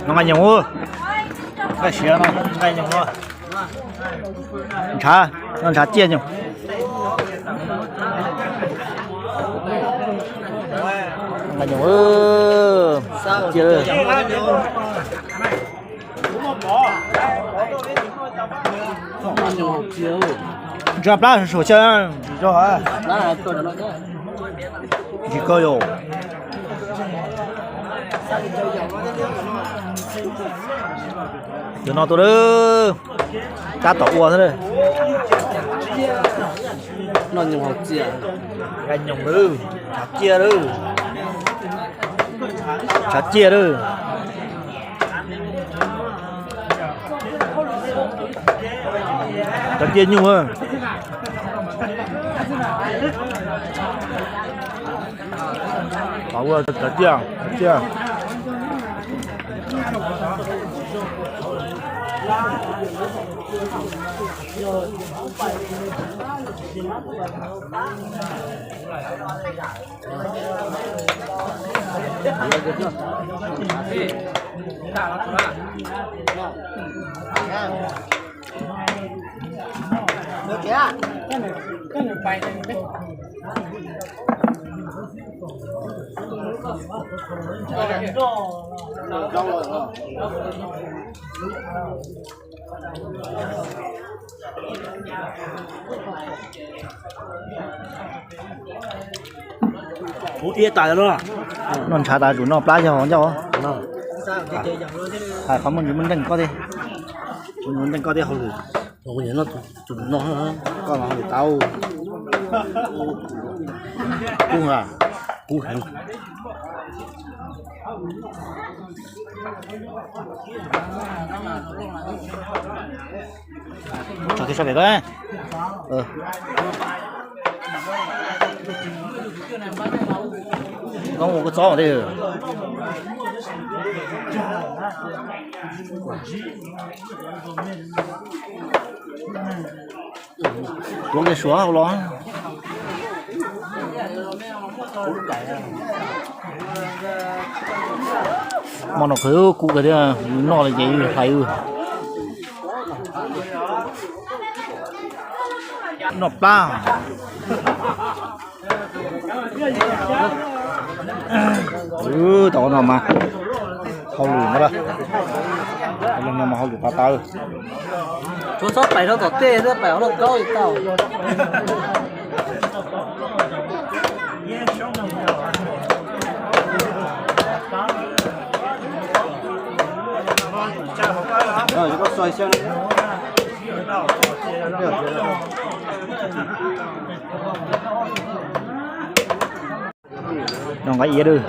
No nqaij nyoos, nqaij siav no, nqaij nyoos no. Ntshav, no ntshav ciaj nyoos. Nqaij nyoos, ciaj. Ntsa plab suav xyaw, ntsis koj yog. Yog no tua lawm, tab tom ua xwb. Noj nyoos haus txiaj. Nqaij nyoos lawm, ntshav ciaj lawm. Ntshav ciaj lawm. Ntshav ciaj nyuj. Ntshav ciaj, ntshav ciaj. Ua iab tas no. Noj ntshav tas tsum noj plab yog ncauj. Hais qhov muaj ntsis muaj nreej koj thiab. Muaj ntsis muaj nreej koj thiab hauj lwm. Koj mas hauj lwm tau. Kub, kub heev. Tso kiag sab pem ko. Koj ua koj txob mas. Tuav kiag suav hauv los. Hmo no qhwv kub kawg thiab, noj li ces hlais. Noj plab. Tau no mas hauj lwm no, no mas hauj lwm tau tau. Tsuav txhob pais rau tom tej thiab, pais hauv lauj kaub li tau. No nqa iav lawm.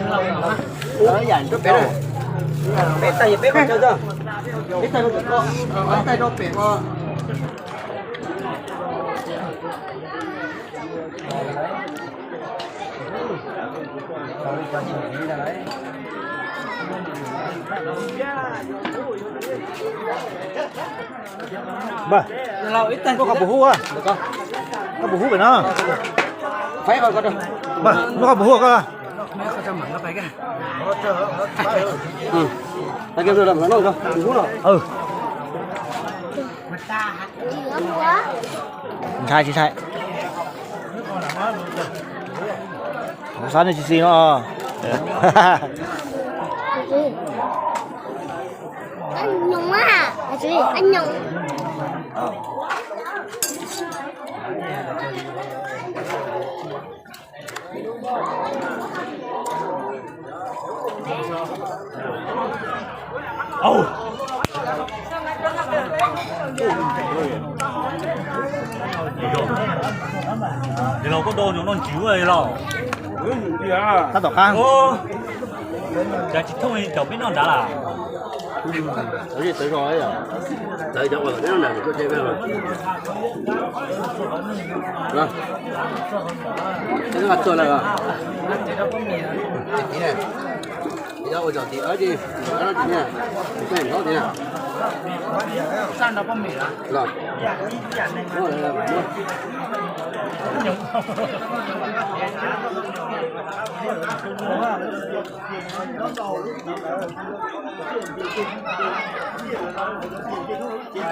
Npawg, koj puas hub? Koj puas hub pem no? Npawg, koj puas hub koj? Ntshai tsis ntshai? Kuv xav nej tsis xis no. Tab tom qab. Cas tsis thooj cov peb noj nrad lawm?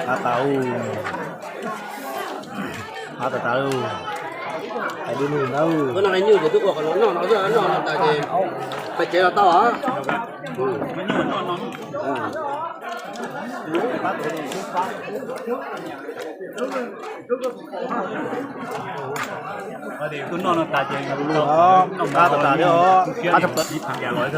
Qab tas, qab tas tas. Hais lus lus ntawd. Koj noj nyuj ces twb ua qhov no noj no xwb, noj no tas ces peb tsev los tau. Qab tas tas thiab os.